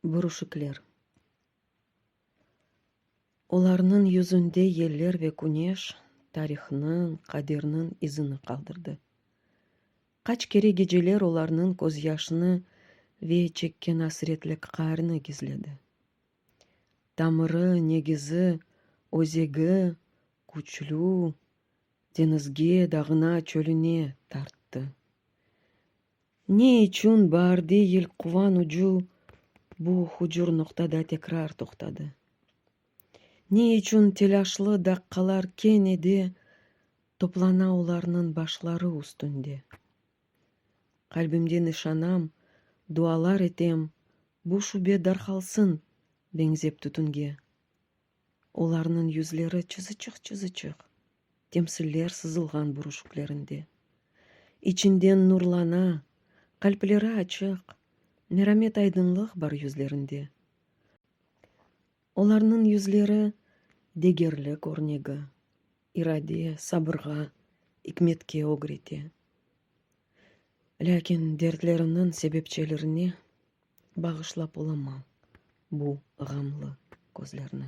Bürüşikler. Olarnıñ yüzünde yeller ve küneş tarihnıñ, qaderniñ izini qaldırdı. Qaç kere geceler olarnıñ közyaşını ve çekken asretlik qaarını gizledi. Tamırı, negizi, özegi küçlü, deñizge, dağına, çölüne tarttı. Ne içün baarde yelquvan ucu bu hucur noqtada tekrar toqtadı? Ne içün telâşlı daqqalar kene de toplana olarnıñ başları üstünde? Qalbimden işanam, dualar etem, bu şübe darqalsın, beñzep tütünge. Olarnıñ yüzleri çızıçıq-çızıçıq, temsiller sızılğan bürüşiklerinde. İçinden nurlana, qalpleri açıq, meramet aydınlıq bar yüzlerinde. Olarnıñ yüzleri degerlik örnegi, irade, sabırğa, ikmetke ögrete. Lâkin dertlerimniñ sebepçilerine bağışlap olamam bu ğamlı közlerni.